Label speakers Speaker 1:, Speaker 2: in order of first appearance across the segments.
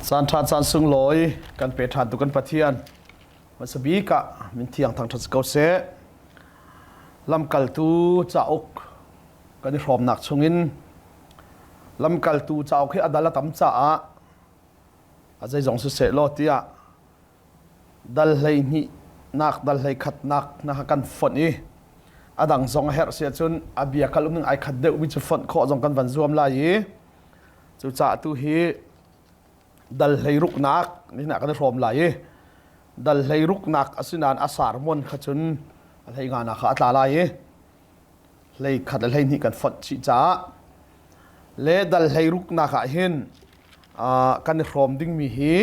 Speaker 1: Caan ṭha caan sunglawi kan pe ṭhan tu kan Pathian hmasa bik ah min thiang thangṭhat si ko seh. Lamkaltu cauk kan i hrawmnak chungin lamkaltu cauk hi a dal a tam caah a zeizong siseh law tiah dal 12 nak dal 11 nak na kan fonh i a dang zong a herh si ahcun a bia kal umning ai khat deuhmi cu fonh khawh zong kan van zuam lai i cucaah tu hi dal 16 nak nihin ah kan i hrawm lai i dal 16 nak asinain a sarmon kha cun a 15 nak kha a tla lai i 11 le 12 kan fonh chih caah le dal 16 nak ah hin kan i hrawm dingmi hi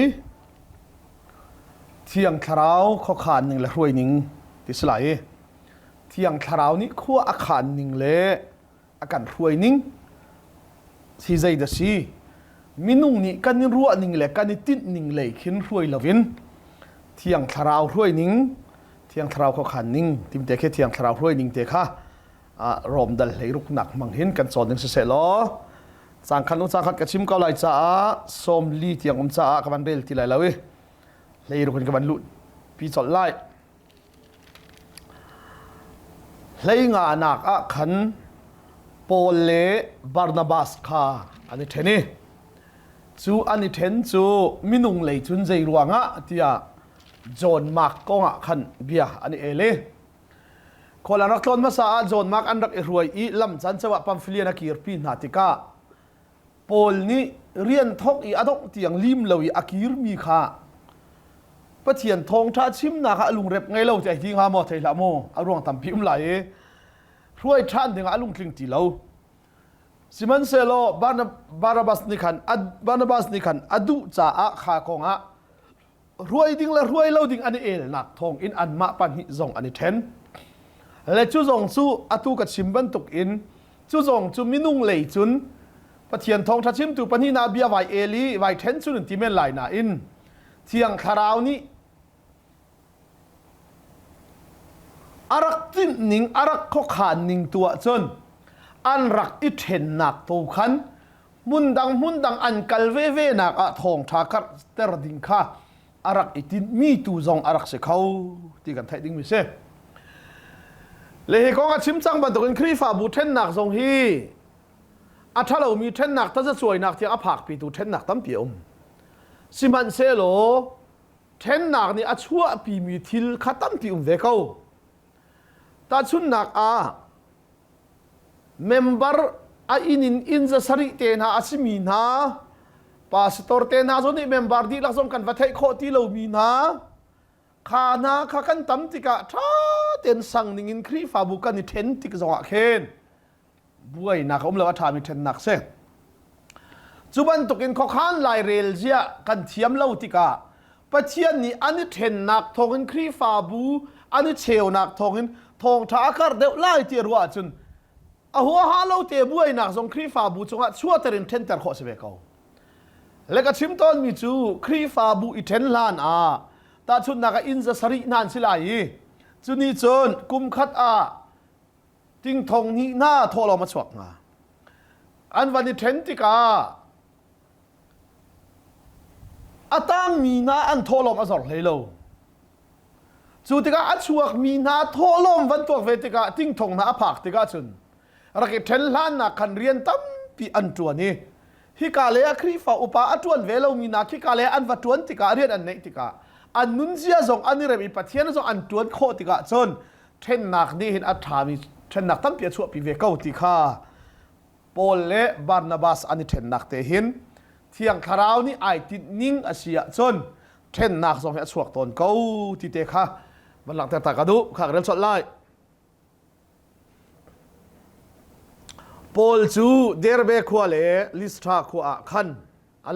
Speaker 1: Thiang Thlarau khuakhan ning le hruai ning ti si lai i Thiang Thlarau nih khua a khan ning le a kan hruai ning si zei dah si minung nih kan i ruah ning le kan i tinh ning lei khin hruai loin Thiang Thlarau hruai ning Thiang Thlarau khuakhan ning timte khi Thiang Thlarau hruai ning te kha Rom dal 16 nak hmang hin kan cawn ding siseh law cangkhat lu cangkhat ka chim ko lai caah 40 tiang um caah ka van rel ti lai lo i 16 in ka van luh pi colh lai. 15 nak ah khan Paul le Barnabas kha an i ṭhen i cu an i ṭhen cu minung lei cun zei ruangah tiah John Mark kongah khan bia an i el i Khual an rak tlawn hmasa ah John Mark an rak i hruai i lam canceo ah Pamphilian a kirpi hna tikah Paul nih rian thawk i a dongh tiang lim lo i a kirmi kha Pathian thawngṭha chimnak ah a lungrep ngei lo ti ai ti hnga maw thei hlah maw a ruang tampi um lai i hruai ṭhan dingah a lungtling ti lo. Sihmanhsehlaw Barnabas nih khan Barnabas nih khan a duh caah kha kongah ruai ding le ruai lo ding an i elnak thawng in anmah pahnih zong an i ṭhen. Le cu zong cu atu ka chim bantuk in cu zong cu minung lei cun Pathian thawngṭha chimtu pahnih na bia vai el i vai ṭhen cun an ti men lai nain Thiang Thlarau nih a rak tinh ning a rak khuakhan ning tu ahcun an rak i ṭhennak tu khan hmundang hmundang an kal veve nak ah thawngṭha karhter ding kha a rak i tinhmi tu zong a rak si kho ti kan theih dingmi si. Le hi kong a chim cang bantukin Khrihfabu ṭhennak zong hi a ṭhalomi ṭhennak tazacuainak tiang a phakpitu ṭhennak tampi a um. Sihmanhsehlaw ṭhennak nih a chuahpimi thil kha tampi um ve ko. Tahchunhnak ah Member a inn in inn 700 te hna a simi hna, pastor te hna zong nih member dihlak zong kan va theih khawh ti lomi hna, kha hna kha kan tam tikah ṭha tein sang ningin Khrihfabu kan i ṭhen tik zongah khin buainak a um lo a ṭhami ṭhennak si. Cu bantukin khuakhan lairel zia kan thiam lo tikah Pathian nih an i ṭhennak thawngin Khrihfabu an i cheunak thawngin thawngṭha a karh deuh lai ti a ruah ahcun a huaha lo te buainak zong Khrihfabu cungah chuahter in ṭhenter khawh a si ve ko. Le ka chim tawnmi cu Khrihfabu i ṭhen hlan ah tahchunhnak ah inn 700 hna an si lai i cu nih cun kum khat ah ting thong hnih hna thawhlawm a chuak hnga. An van i ṭhen tikah A tangmi hna an thawhlawm a zor hlei lo. Cu tikah a chuakmi hna thawhlawm van tuak ve tikah tingthong hna a phak tikah cun rak i ṭhen hlannak khan rian tampi an ṭuan i hika lei ah Khrihfa upa a ṭuan ve lomi hna khika lei an va ṭuan tikah rian an neih tikah an nunzia zong an i rem i Pathian zong an ṭuan khawh tikah cun ṭhennak nih hin a ṭhami ṭhennak tampi a chuahpi ve ko ti kha Paul le Barnabas an i ṭhennak te hin Thiang Thlarau nih ai tinh ning a si ahcun ṭhennak zong hi a chuak tawn ko ti te kha van langhter ta ka duh kha ka rel colh lai. Paul cu Derbe khua le Lystra khua ah khan a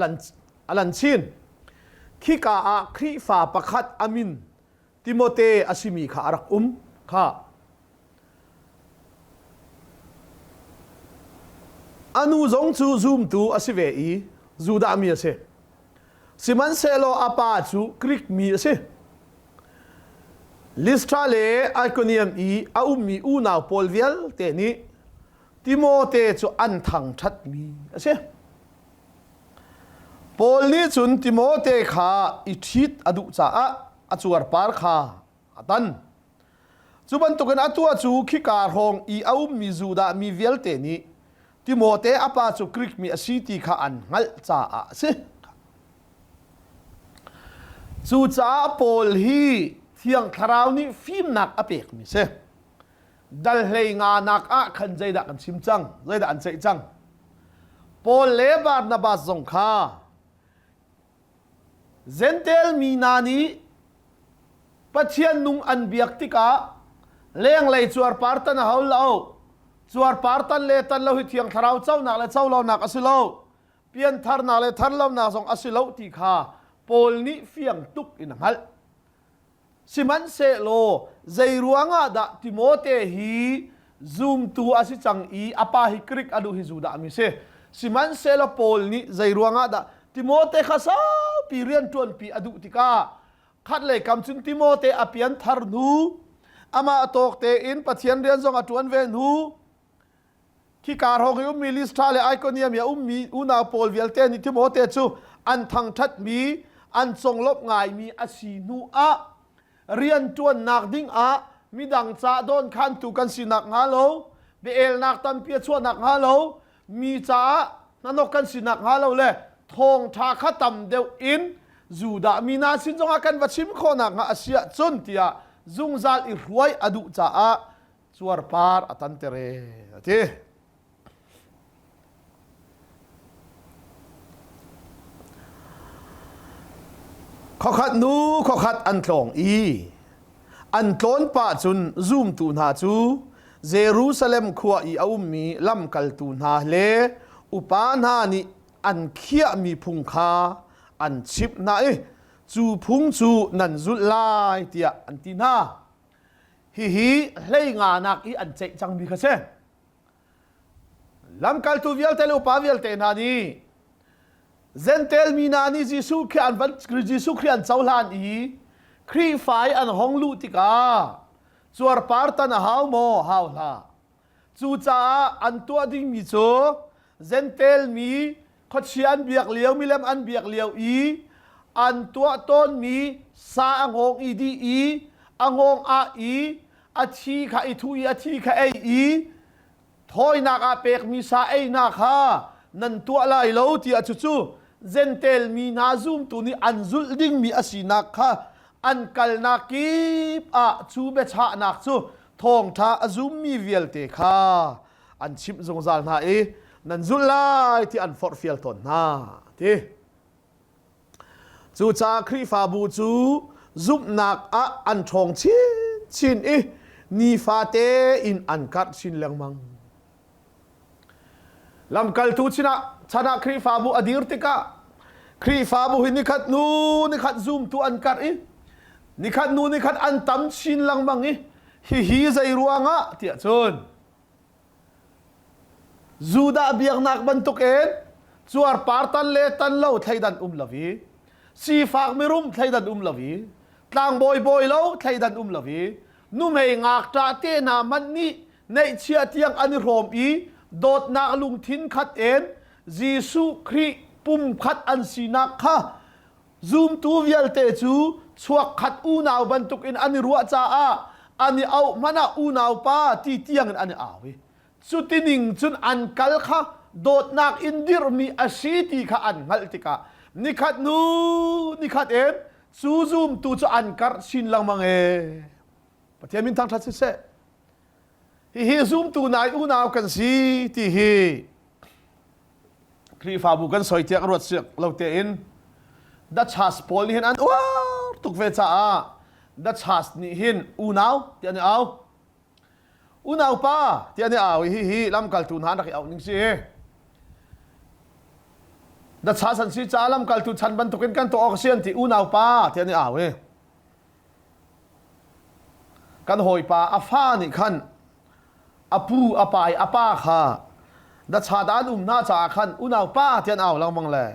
Speaker 1: lan chin. Khika ah Khrihfa pakhat a min Timote a simi kha a rak um kha. A nu zong cu zumtu a si ve i Judah mi a si. Sihmanhsehlaw a pa cu Greek mi a si. Lystra le Iconium i a ummi unau pawl vialte nih Timote cu an thangṭhatmi a si. Paul nih cun Timote kha i ṭhit a duh caah a cuarpar kha a tan. Cu bantukin a tuah cu khika hrawng i a ummi Judah mi vialte nih Timote a pa cu Greek mi a si ti kha an hngalh caah a si. Cucaah Paul hi Thiang Thlarau nih fimnak a pekmi si. Dal hlei nga nak ah khan zeidah kan chim cang, zeidah an ceih cang. Paul le Barnabas zong kha Jentail mi hna nih Pathian nung an biak tikah lenglei cuarpar tan a hau lo. Cuarpar tan le tan lo hi Thiang Thlarau conak le co lonak a si lo. Piantharnak le tharlonak zong a si lo ti kha Paul nih fiang tuk in a hngalh. Sihmanhsehlaw zei ruangah dah Timote hi zumtu a si cang i a pa hi Greek a duh hi Judah mi si. Sihmanhsehlaw Paul nih zei ruangah dah Timote kha saupi rian ṭuanpi a duh tikah khatlei kam cun Timote a pianthar hnu amah tawk tein Pathian rian zong a ṭuan ve hnu Khika hrawng i ummi Listra le Ikonium i a ummi unau pawl vialte nih Timote cu an thangṭhatmi, an conglawmh ngaimi a si hnu ah rianṭuannak ding ah midang ca dawnkhantu kan si nakhnga lo, biaelnak tampi a chuah nakhnga lo, mi caah hnahnok kan si nakhnga lo le thawngṭha kha tam deuh in Judah mi hna sin zongah kan va chim khawh nakhnga a si ahcun tiah zungzal i hruai a duh caah cuarpar a tanter e a ti. Khokhat nu khokhat an tlawng i an tlawn pah cun zumtu hna cu Jerusalem khua i a ummi lamkaltu hna le upa hna nih an khiahmi phung kha an chimh hna i cu phung cu nan zulh lai tiah an ti hna. Hihi hlei nganak i an ceih cangmi kha si. Lamkaltu vialte le upa vialte hna nih Jentail mi hna nih Jesuh Khrih an van Jesuh Khrih an cohlan i Khrihfa i an hong luh tikah cuarpar tan a hau maw? Hau hlah. Cucaah an tuah dingmi cu Jentail mi khuachia an biak lio, milem an biak lio i an tuah tawnmi sa a ngawng i dih i a ngawng ah i a thi kha i thuh i a thi kha ei i thawinak ah pekmi sa einak kha nan tuah lai lo tiah cucu Jentail mi hna zumtu nih an zulh dingmi a sinak kha an kalnak kip ah cu biachahnak cu thawngṭha a zummi vialte kha an chimh zungzal hna i nan zulh lai ti an forhfial tawn hna ti. Cucaah Khrihfabu cu zumhnak ah an ṭhawng chinchin i nifate in an karh chin lengmang. Lamkaltu chinah chan ah Khrihfabu a dir tikah Khrihfabu hi nikhat hnu nikhat zumtu an karh i nikhat hnu nikhat an tam chin lengmang i hihi zei ruangah tiah cun Judah biaknak bantukin cuarpar tan le tan lo thleidan um lo i sifak mirum thleidan um lo i tlangbawi bawi lo thleidan um lo i nuhmei ngakṭah te hna hmanh nih neihchiah tiang an i hrawm i dawtnak lungthin khat in Jesuh Khrih pumkhat an sinak kha zumtu vialte cu chuakkhat unau bantukin an i ruah caah an i auh hmanh ah unau pa ti tiangin an i au i cutining cun an kal kha dawtnak in dirhmi a si ti kha an hngalh tikah nikhat hnu nikhat in cu zumtu cu an karh chin lengmang e Pathian min thangṭhat siseh hihi zumtu nai unau kan si ti hi Khrihfabu kan soi tiah ruat siak lo tein the church pawl nih hin an uar tuk ve caah the church nih hin unau ti an i au unau pa ti an i au i hihi lamkaltu hna an rak i auh ning si the church an si caah lamkaltu chan bantukin kan tuah awk a si an ti unau pa ti an i au i Kan hawipa a fa nih khan a pu a pa i a pa kha dachat ah an um hna caah khan unaupa ti an au lengmang le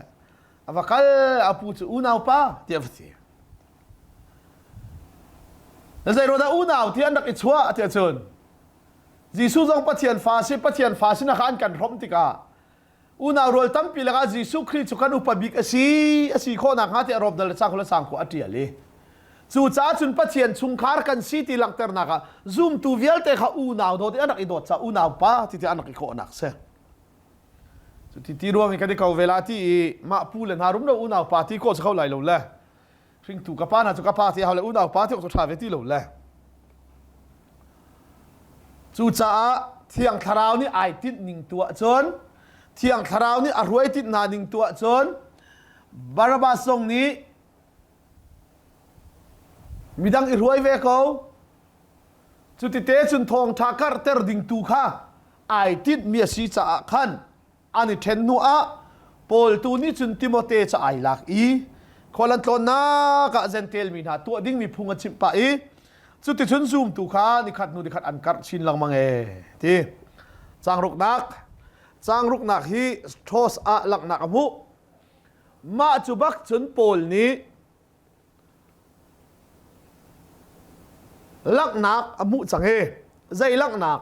Speaker 1: a va kal a pu cu unaupa ti a va ti. Na zeiruah dah unau ti an rak i chuah tiah cun Jesuh zong Pathian fa si Pathian fa sinak kha an kan hrawmh tikah. Unau rual tampi lakah Jesuh Khrih cu kan upa bik a si a si khawh nakhnga tiah Rom dal le sang sang khua a ṭial i cucaah cun Pathian chungkhar kan si ti langhternak ah zumtu vialte kha unau dawt i an rak i dawt caah unau pa ti tiah an rak i khawhnak si. Cuti ti ruang i kan i ko ve la ti i mah pu le hna rumro unau pa ti kawh si kho lai lo le hringtu ka pa hna cu ka pa ti hau le unau pa ti awk cu ṭha ve ti lo le cucaah Thiang Thlarau nih ai tinh ning tuah cun Thiang Thlarau nih a hruai tinh hna ning tuah cun Barabbas zong nih midang i hruai ve ko Cutite cun thawngṭha karhter ding tu kha ai tinhmi a si caah khan an i ṭhen hnu ah Paul tu nih cun Timote ca ai lak i khual an tlawnnak ah Jentail mi hna tuah dingmi phung a chimh pah i cuticun zumtu kha nikhat hnu nikhat an karh chin lengmang ee ti. Caangruknak Caangruknak hi Troas ah langhnak a hmuh. Mah cu bak cun Paul nih Langhnak a hmuh cang i zei langhnak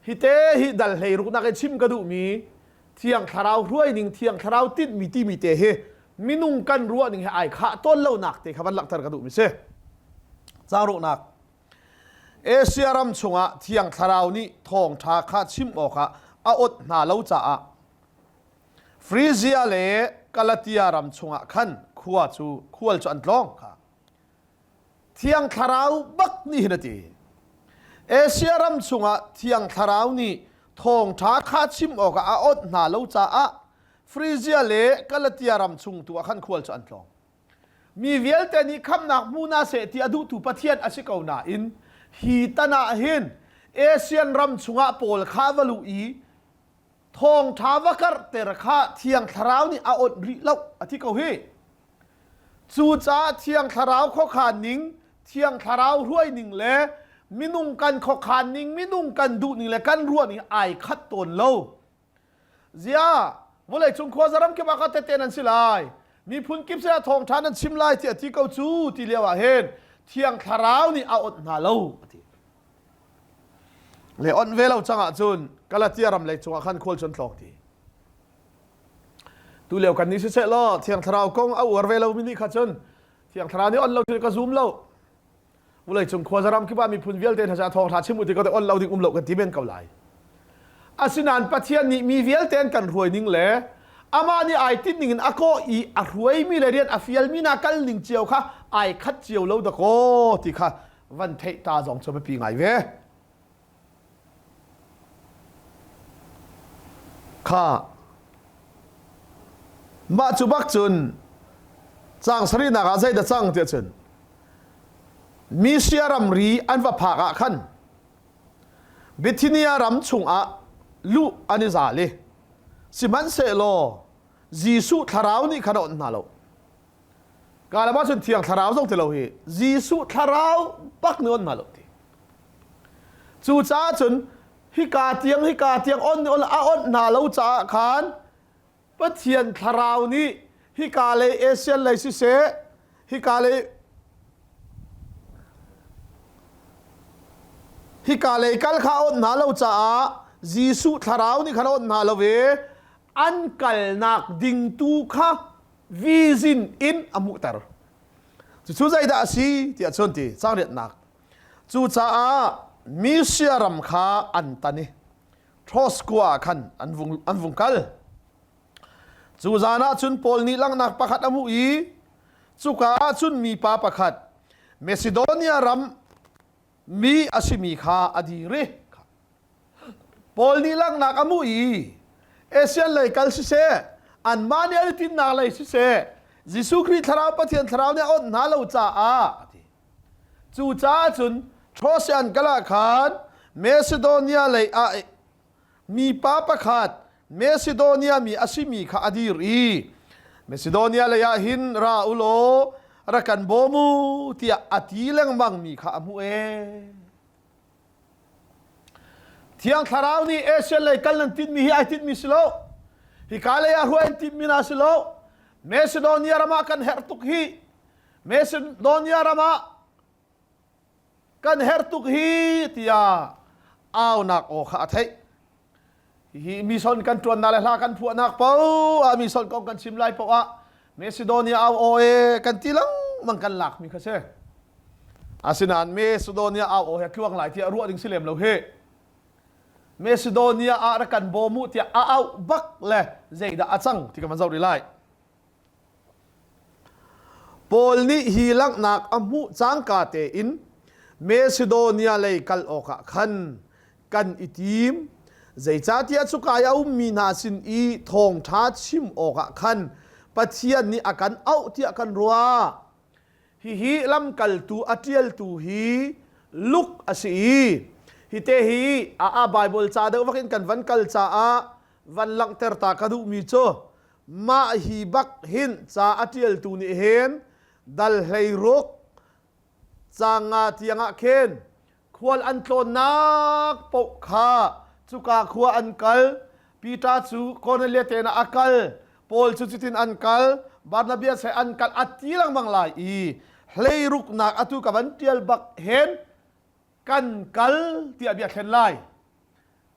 Speaker 1: hite hi dal hlei ruknak i chim ka duhmi Thiang Thlarau hruai ning Thiang Thlarau tinhmi timi te hi minung kan ruah ning he ai khah tawn lonak te kha van langhter ka duhmi si. Caang Asia ram chungah Thiang Thlarau nih thawngṭha kha chim awkah a ot hna lo caah Frizia le Galatia ram chungah khan khua cu khual cu an tlawng kha. Thiang Thlarau bak nih hin a ti. Asia ram chungah Thiang Thlarau nih thawngṭha kha chim awkah a awnh hna lo caah Frizia le Galatia ram chung tu ah khan khual cu an tlawng. Mi vialte nih khamnak hmu hna seh ti a duhtu Pathian a si ko nain hi tan ah hin Asian ram chungah pawl kha va luh i Thawngṭha va karhter kha Thiang Thlarau nih a awnh rih lo a ti ko hi. Cucaah Thiang Thlarau khuakhan ning, Thiang Thlarau hruai ning le minung kan khuakhan ning, minung kan duh ning le kan ruah ning ai khat tawn lo. Zia, vawleicung khuaza kip ah ka tete nan si lai. Miphun kip sinah thawngṭha nan chim lai ti a ti ko cu ti lio ah hin Thiang Thlarau nih a awnh hna lo a ti. Le on ve lo cang ahcun Galatia ram lei cungah khan khual cun tlawng ti. Tu lio kan nih siseh law Thiang Thlarau kong a uar ve lomi nih kha cun Thiang Thlarau nih on lo cu ka zum lo. Vulei cung khuaza ram kip ah miphun vialte hna ca thawngṭha chim u ti ko te on lo ding um lo kan ti men ko lai. Asinain Pathian nih mi vialte an kan hruai ning le amah nih ai tinh ning in a kawh i a hruaimi le rian a fialmi hna kal ning cio kha ai khat cio lo dakaw ti kha van theih ta zong cu biapi ngai ve. Kha mah cu bak cun caang sarihnak ah zeidah cang tiah cun Misia ramri an va phak ah khan Bithynia ram chungah luh an i zal i sihmanhsehlaw Jesuh thlarau nih khan a onh hna lo. Kalama cun Thiang Thlarau zong ti lo hi Jesuh thlarau bak nih on hna lo ti. Cucaah cun hika tiang hika tiang on nih on a onh hna lo caah khan Pathian thlarau nih hika lei Asian lei siseh hika lei hika lei kal kha a onh hna lo caah Jesuh thlarau nih khan a onh hna lo i an kalnak ding tu kha vision in a hmuhter. Cucu zeidah a si tiah cun ti cangriatnak. Cucaah Misia ram kha an tan i Troas khua ah khan an vung, an vung kal. Cu zan ah cun Paul nih langhnak pakhat a hmuh i cuka ah cun mipa pakhat Macedonia ram mi a simi kha a dir i Paul nih langhnak a hmuh i Asian lei kal siseh anmah nih an i tinhnak lei siseh Jesuh Khrih thlarau Pathian thlarau nih a onh hna lo caah a ti. Cucaah cun Troas an kal ah khan Macedonia lei ah mipa pakhat Macedonia mi a simi kha a dir i Macedonia lei ah hin ra u law ra kan bawm u tiah a ti lengmang mi kha a hmuh ee. Thiang Thlarau nih Asia lei kal nan tinhmi hi ai tinhmi si lo. Hika lei ah hruai an tinhmi na si lo. Macedonia ram ah kan herh tuk hi. Macedonia ram ah kan herh tuk hi tiah aunak aw kha a theih. Hihi mission kan ṭuannak le hla kan phuahnak paoh ah mission kong kan chim lai paoh ah Macedonia au aw e kan ti lengmang kan lakmi kha si. Asinain Macedonia au aw he tluang lai tiah ruah ding si lem lo hi. Macedonia ah rak kan bawm u tiah a auh bak le zeidah a cang ti kan van zoh rih lai. Paul nih hi langhnak a hmuh cangka tein Macedonia lei kal awkah khan kan i tim. Zeicahtiah cuka i a ummi hna sin i thawngṭha chim awkah khan Pathian nih a kan auh tiah kan ruah. Hihi lamkaltu a ṭialtu hi Luke a si i hite hi a a Baibal ca deuh vakin kan van kal caah van langhter ta ka duhmi cu mah hi bak hin ca a ṭialtu nih hin dal 16 caang nga tiangah khin khual an tlawnnak paoh kha cuka khua an kal. Peter cu Cornelia te ah a kal, Paul cu cutin an kal, Barnabas he an kal a ti lengmang lai i hleiruknak atu ka van ṭial bak hin kan kal tiah bia thlen lai.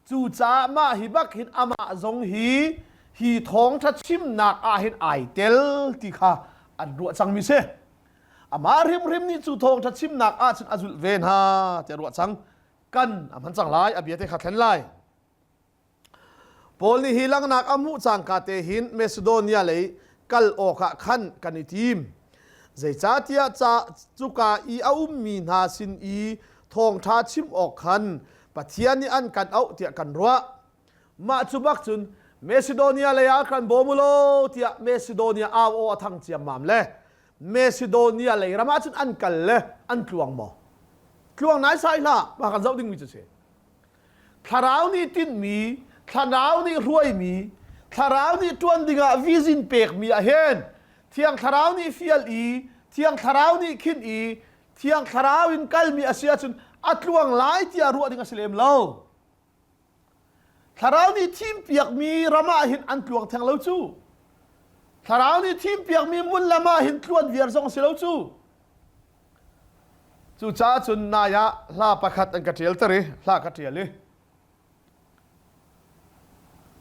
Speaker 1: Cucaah mah hi bak hin amah zong hi hi thawngṭha chimnak ah hin ai tel ti kha an ruah cangmi si. Amah hrimhrim nih cu thawngṭha chimnak ah cun a zulh ve hna tiah ruah cang. Kan a hman cang lai, a bia te kha thlen lai. Paul nih hi langhnak a hmuh cangka te hin Macedonia lei kal awkah khan kan i tim. Zeicahtiah ca cuka i a ummi hna sin i thawngṭha chim awk khan Pathian nih an kan auh tiah kan ruah. Mah cu bak cun Macedonia lei ah kan bawm u law tiah Macedonia au aw a thang ciammam le Macedonia lei ram ah cun an kal le an tluang maw? Tluang naisai hlah, mah kan zoh dingmi cu si. Thlarau nih tinhmi, thlarau nih hruaimi, thlarau nih ṭuan dingah vision pekmi ah hin Thiang Thlarau nih fial i, Thiang Thlarau nih khinh i, Thiang Thlarau in kalmi a si ahcun a tluang lai tiah ruah ding a si lem lo. Thlarau nih thimpiakmi ram ah hin an tluang theng lo cu. Thlarau nih thimpiakmi hmun lam ah hin tluan viar zong a si lo cu. Cucaah cun nai ah hla pakhat an ka ṭialter i hla ka ṭial i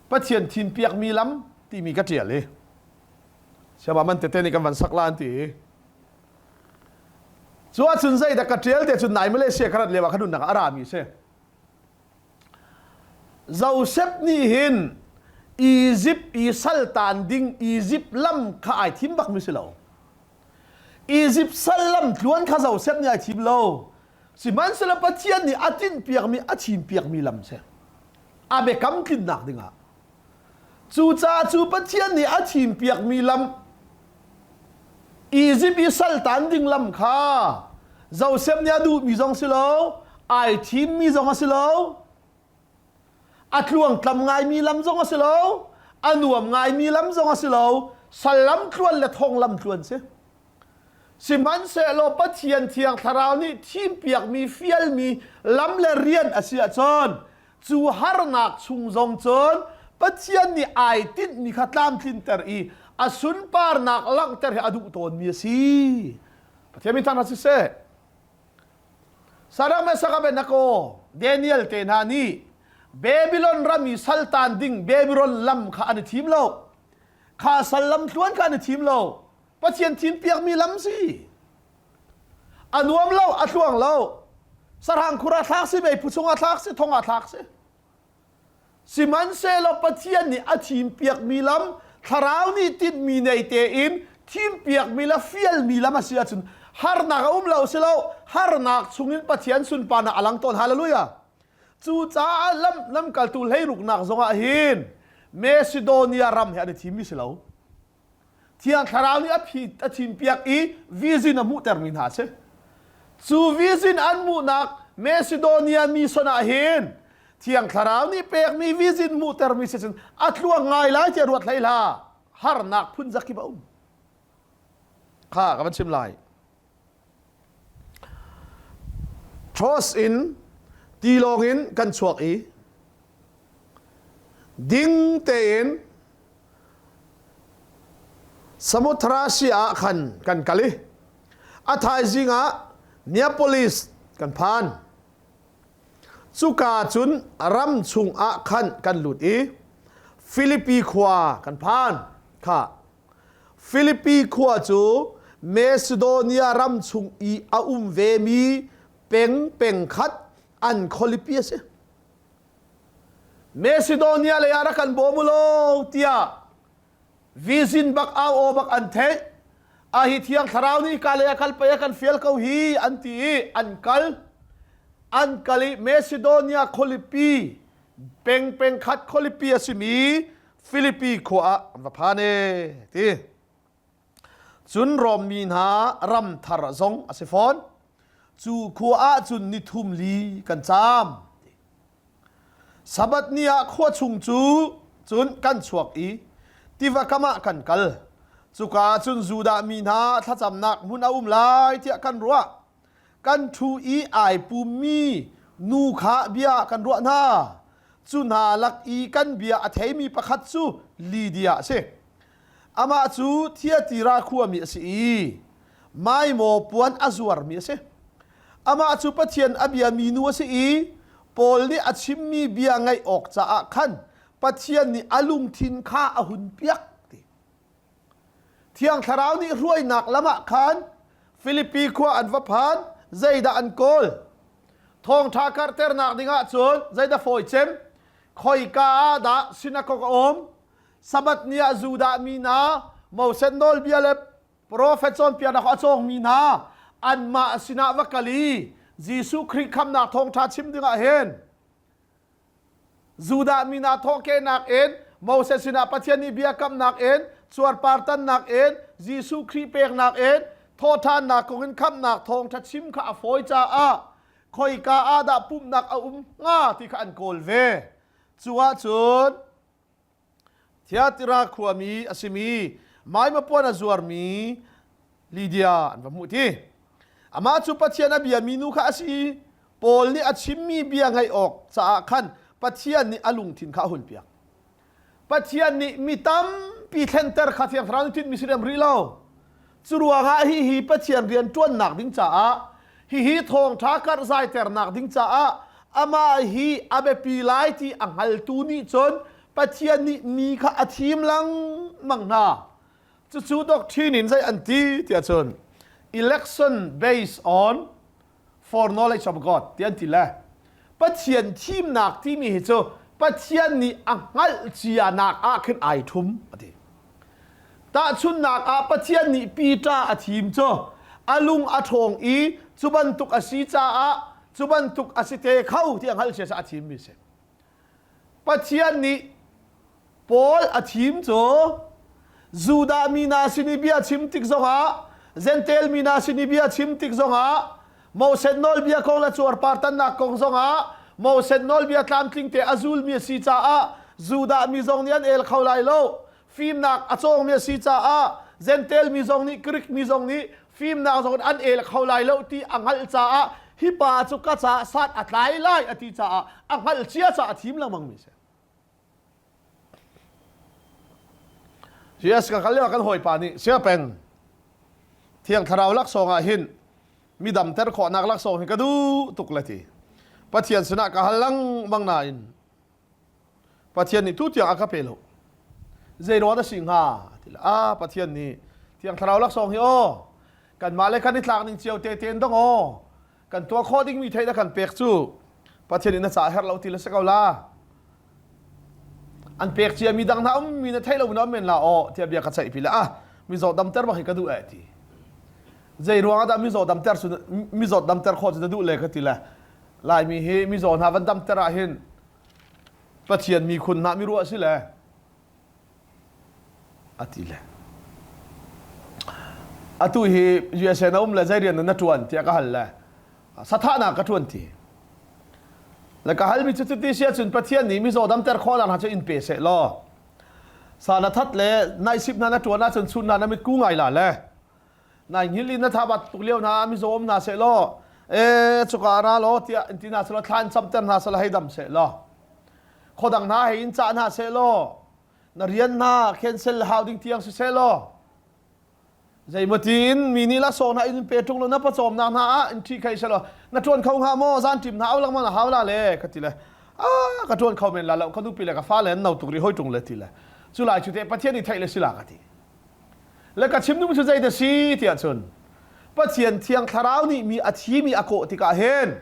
Speaker 1: Pathian thimpiakmi lam timi ka ṭial i siama man tete nih kan van sak la an ti i cu ahcun zeidah ka ṭial te cun nai Malaysia ka rat lio ah ka nunnak ah a rami a si. Joseph nih hin Egypt i saltan ding Egypt lam kha ai thim bakmi si lo. Izipt sal lamtluan kha Josef nih ai thim lo. Sihmanhsehlaw Pathian nih a tinhpiakmi a chimpiakmi lam si. A biakam tlinnak dingah. Cucaah cu Pathian nih a chimpiakmi lam Izipt i saltan ding lam kha Josef nih a duhmi zong si lo, ai thimmi zong a si lo, A tluangtlam ngaimi lam zong a si lo, a nuam ngaimi lam zong a si lo, sal lam tluan le thong lam tluan si. Sihmanhsehlaw Pathian Thiang Thlarau nih thimpiakmi fialmi lam le rian a si ahcun cu harnak chung zong cun Pathian nih ai tinhmi kha tlamtlinter i a sunparnak langhter hi a duh tawnmi a si. Pathian min thangṭhat siseh. Saddam le Abednego, Daniel te hna nih Babylon ram i saltan ding Babylon lam kha an i thim lo. Kha sal lam tluan kha an i thim lo. Pathian thimpiakmi lam si. A nuam lo, a tluang lo. Sarang khur ah thlak si, meiphu chung ah thlak si, thong ah thlak si. Sihmanhsehlaw Pathian nih a thimpiakmi lam, thlarau nih tinhmi nei tein thimpiakmi le fialmi lam a si ahcun harnak a um lo si lo, harnak chungin Pathian sunparnak a lang tawn. Hallelujah! Cucaah lam, lamkaltu hleiruknak zongah hin Macedonia ram hi an i thimmi si lo. Thiang Thlarau nih a phi a thimpiak i vision a hmuhtermi hna a si. Cu vision an hmuhnak Macedonia mi son ah hin Thiang Thlarau nih pekmi vision hmuhtermi si cun a tluang ngai lai tiah ruat hlei hlah. Harnak phun zakip a um. Kha ka van chim lai. Troas in tilawng in kan chuak i ding tein Samothrasi ah khan kan kal i a thaizing ah Neapolis kan phan. Cuka cun ram chungah khan kan lut i Filipi khua kan phan. Kha Filipi khua cu Macedonia ram chung i a um vemi peng peng khat an khualipi a si. Macedonia lei ah rak kan bawm u law tiah vision bak au aw bak an theih. A hi thiang thlarau nih ka lei a kal pei a kan fial ko hi an ti i an kal. An kal i Macedonia khualipi peng peng khat khualipi a simi Filipi khua ah an va phan e ti. Cun Rom mi hna ram thar zong a si fawn. Cu khua ah cun ni thum li kan caam. Sabbath ni ah khua chung cu cun kan chuak i tiva kam ah kan kal. Cuka ah cun Judah mi hna thlacamnak hmun a um lai tiah kan ruah. Kan ṭhu i ai pummi nu kha bia kan ruah hna. Cu hna lak i kan bia a theimi pakhat cu Lydia a si. Amah cu Thiatira khuami a si i maimaw puan a zuarmi a si. Amah cu Pathian a biami nu a si i Paul nih a chimmi bia ngaih awk caah khan Pathian nih a lungthin kha a hunpiak ti. Thiang Thlarau nih hruainak lam ah khan Filipi khua an va phan, zeidah an kawl? Thawngṭha karhternak dingah cun zeidah fawi cem? Khoika ah dah sinakok a um? Sabbath ni ah Judah mi hna, Moses nawlbia le profet cawnpiaknak a cawngmi hna anmah sinah va kal i Jesuh Khrih khamnak thawngṭha chim dingah hin Judah mi hna thawhkehnak in Moses sinah Pathian nih biakamnak in cuarpar tannak in Jesuh Khrih peknak in thawhṭhannak kong in khamhnak thawngṭha chim kha a fawi caah khoika ah dah pumhnak a um hnga ti kha an kawl ve. Cu ahcun Thiatira khuami a simi maimapuan a zuarmi Lydia an va hmuh ti. Amah cu Pathian a biami nu kha a si i Paul nih a chimmi bia ngaih awk caah khan Pathian nih a lungthin kha a hunpiak. Pathian nih mi tampi thlenter kha Thiang Thlarau nih tinhmi si rem rih lo. Cu ruangah hihi Pathian rian ṭuannak ding caah hihi thawngṭha karhzaiternak ding caah amah hi a biapi lai ti a hngaltu nih cun Pathian nih mi kha a thim lengmang hna. Cucu doctrine in zei an ti tiah cun election based on foreknowledge of God ti an ti le Pathian thimnak timi hi cu Pathian nih a hngalh cianak ah khin ai ṭhum a ti. Tahchunhnak ah Pathian nih Peter a thim cu a lung a ṭhawng i cu bantuk a si caah cu bantuk a si te kho ti a hngalh cia a thimmi a si. Pathian nih Paul a thim cu Judah mi hna sin i bia chim tik zongah Jentail mi hna sin i bia chim tik zongah Moses nawlbia kong le cuarpar tannak kong zongah Moses nawlbia tlamtling te a zulmi a si caah Judah mi zong nih an el kho lai lo. Fimnak a cawngmi a si caah Jentail mi zong nih Greek mi zong nih fimnak zong in an el kho lai lo ti a hngalh caah hi pa cu ka caah sat a tlai lai a ti caah a hngalh cia caah a thim lengmang mi a si. US ka kal lio kan hawipa nih siapeng Thiang Thlarau laksawng ah hin mi damter khawhnak laksawng hi ka duh tuk le ti. Pathian sinah ka hal lengmang nain Pathian nih tu tiang a ka pe lo. Zei ruang dah si hnga? Ti le ah Pathian nih Thiang Thlarau laksawng hi aw kanmah le kan i tlak ning cio te tein dong aw kan tuah khawh dingmi theih na kan pek cu Pathian nih na ca herh lo ti le si ko la. An pek cia mi dang hna ummi na theih lo na um men la aw tiah bia ka ceih pi le ah mizaw damter bak hi ka duh eh ti. Zei ruang ah dah mizaw damter cu mizaw damter khawh cu na duh le ka ti le Laimi hi mizaw hna van damter ah hin Pathian mikhun hna mi ruah si le a ti le atu hi USA na um le zei rian na ṭuan tiah ka hal le sathahnak ka ṭuan ti le ka halmi cu cuti si ahcun Pathian nih mizaw damter khawhnak hna cu in pe seh law sa na that le naisip hna na ṭuan ahcun chun hna na mit ku ngai la le nai hngil in na thabat tuk lio hna mizaw um hna seh law e cuka ra law tiah in ti hna seh law thla in camter hna seh law hei dam seh law khuadang hna hei in cah hna seh law na rian hna cancel hau ding tiang si seh law. Zeimaw mi nih laksawng hna in pe ṭung lo na pawcawmnak hna ah in ṭhi khai selaw na ṭuan kho hnga maw zan ṭim hna au lengmang na hau la le ka ti le ah ka ṭuan kho men la lo ka nupi le ka fale an no tuk rih hoi ṭung le ti le cu lai cu te Pathian nih theih le si la ka ti le ka chim duhmi cu zei dah si tiah cun Pathian thiang thlarau nih mi a thimi a kawh tikah hin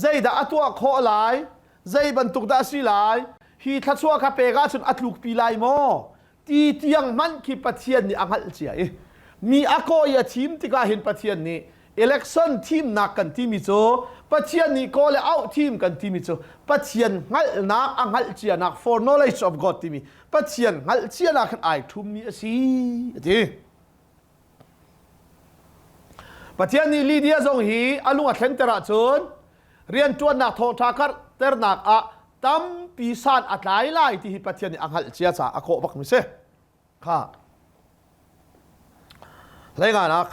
Speaker 1: zeidah a tuah khawh lai zei bantuk dah a si lai hi thluachuah kha pek ahcun a tlukpi lai maw ti tiang hmanh khi Pathian nih a hngalh cia i mi a kaw i a thim tikah hin Pathian nih election thimnak kan timi cu Pathian nih kaw le auh thim kan timi cu Pathian hngalhnak a hngalh cianak for knowledge of God timi Pathian hngalh cianak khan ai ṭhummi a si a ti. Pathian nih Lydia zong hi a lung a thlenter ahcun rianṭuannak thawngṭha karhternak ah tampi san a tlai lai ti hi Pathian nih a hngalh cia caah a kawh bakmi si. Kha. Hleinganak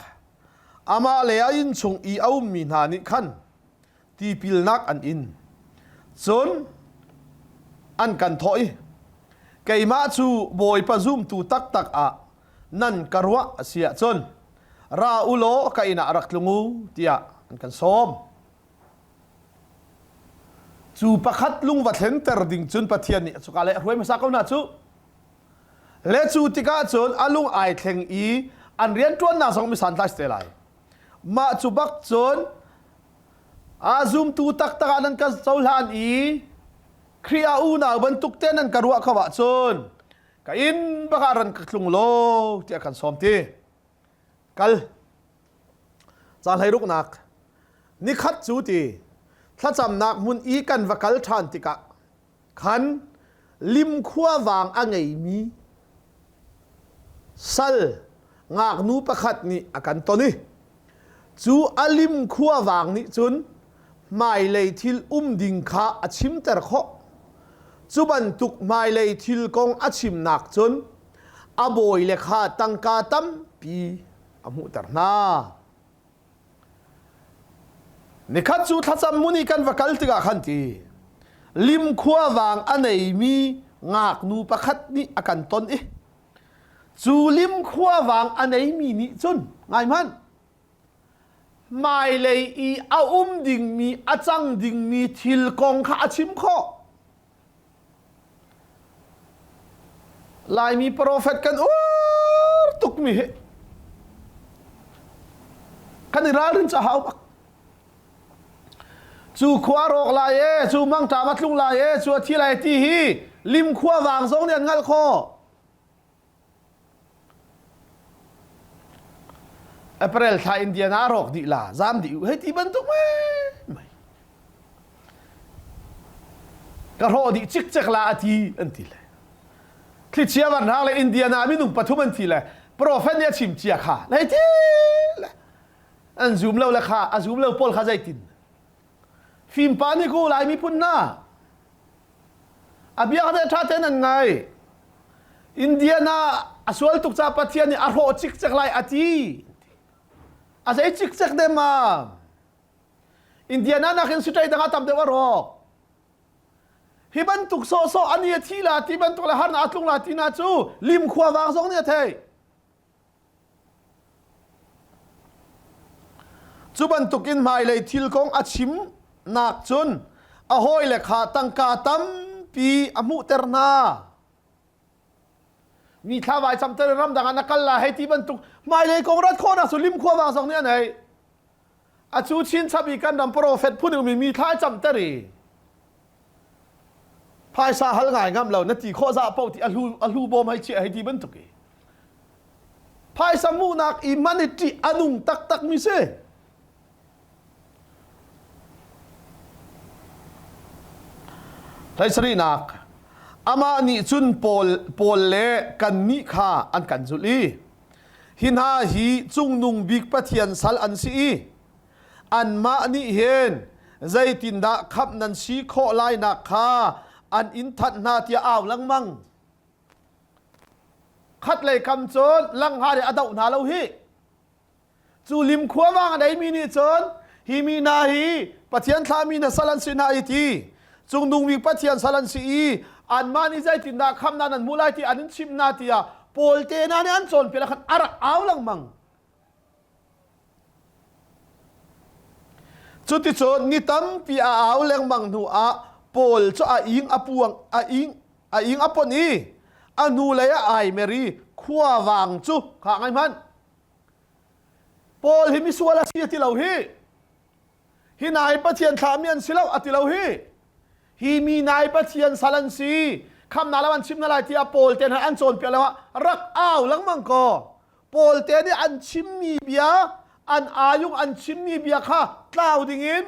Speaker 1: amah le a innchung i a ummi hna nih khan tipilnak an in. Cun an kan thawh i keimah cu Bawipa zumtu taktak ah nan ka ruah a si ahcun ra u law ka inn ah rak tlung u tiah an kan sawm. Cu pakhat lung va thlenter ding cun Pathian nih cuka le a hruai hmasa ko hna cu. Le cu tikah cun a lung ai thleng i an rianṭuannak zong mi santlai si te lai. Mah cu bak cun a zumtu taktak ah nan ka cohlan i Khrih ah unau bantuk te nan ka ruah kho ahcun ka inn bak ah ran ka tlung law tiah kan sawm ti. Kal. Ca hleiruknak. Nikhat cu ti thlacamnak hmun i kan va kal ṭhan tikah khan limkhua vang a ngeimi sal ngaknu pakhat nih a kan ton i cu a limkhua vang nih cun hmailei thil um ding kha a chimter khawh. Cu bantuk hmailei thil kong a chimnak cun a bawile kha tangka tampi a hmuhter hna. Nikhat cu thlacam mun i kan va kal tikah khan ti limkhua vang a neimi ngaknu pakhat nih a kan ton i cu limkhua vang a neimi nih cun ngai hmanh hmailei i a um dingmi a cang dingmi thil kong kha a chim khawh. Laimi profet kan ur tukmi hi kan i ralrin ca hau bak. Cu khua rawk lai e, cu mangṭam a tlung lai e, cu a thi lai ti hi lim khua vang zong nih an hngalh khawh. April thla Indiana a rawk dih la, zam dih u hei ti bantuk mai. Ka hrawh dih cikcek la a ti an ti le. Thlichia van rang le Indiana minung pathum an ti le prophet nih a chim cia kha lei ti le an zum lo le kha a zum lo pawl kha zeitin fimpa nih ku lai miphun na A biak te ṭha tein an ngai. Indiana a sual tuk ca Pathian nih a hrawh cikcek lai a ti. A zei cikcek dem ma? Indiana nakin sitei dang ah tam deuh a rawk. Hi bantuk sawhsawh ani a thi la ti bantuk le harnak a tlung la ti na cu lim khua vang zong nih a thei. Cu bantukin hmailei thil kong a chimnak cun a hawile kha tangka tampi a hmuhter hna. Mi thla vai camter in ramdang ah na kal la hei ti bantuk hmailei kong rat khawhnak cu limkhua vang zong nih an ei. A cu chinchap i kan ram profet phun ummi mi thla camter i phaisa hal ngai ngam lo na ti khawh za paoh ti a hlu a hlu bawm hei chiah hei ti bantuk i phaisa hmuhnak i man i ṭih a nung taktak mi si Hleisarihnak amah nih cun Paul Paul le kannih kha an kan zulh i hi hna hi cungnung bik Pathian sal an si i Anmah nih hin zeitindah khamh nan si khawh lainak kha an in thanh hna tiah au lengmang. Khatlei kam cun langha nih a doh hna lo hi. Cu lim khua vang a deimi nih cun hi mi hna hi Pathian thlahmi na sal an si hna i ti cungnung bik Pathian sal an si i anmah nih zeitindah khamhnak nan hmuh lai ti an in chimh hna tiah Paul te hna nih an cawnpiak khan a rak au lengmang. Cuticun ni tampi a au lengmang hnu ah Paul cu a ing a puang a ing a ing a pon i a hnulei ah ai mer i khuavang cu kha ngai hmanh. Paul hi misual a si a ti lo hi. Hi nai Pathian thlahmi an si lo a ti lo hi. Hi mi nai Pathian sal an si. Khamnak lam an chim hna lai tiah Paul te hna an cawnpiak lo ah rak au lengmang ko. Paul te nih an chimmi bia, an ayung an chimmi bia kha tlau dingin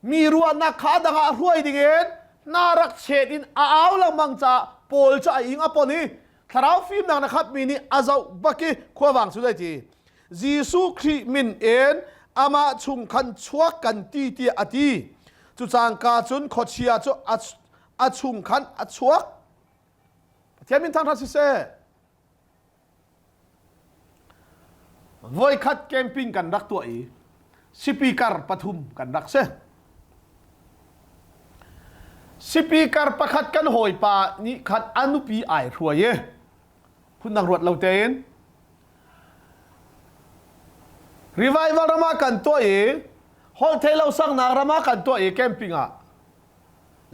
Speaker 1: mi ruahnak kha a dang ah hruai dingin hna rak chet in a au lengmang caah Paul cu a ing a pon i thlarau fimnak na khatmi nih a zoh bak i khuavang cu zei ti Jesuh Khrih min in amah chung khan chuak kan ti tiah a ti. Cu cangka cun khuachia cu a chung khan a chuak. Pathian min thangṭhat siseh. Voikhat camping kan rak tuah i speaker pathum kan rak si. Speaker pakhat kan hawipa nih khan a nupi ai hruai i phundang ruat lo tein Revival ram ah kan tuah i holhtheihlo saknak ram ah kan tuah i camping ah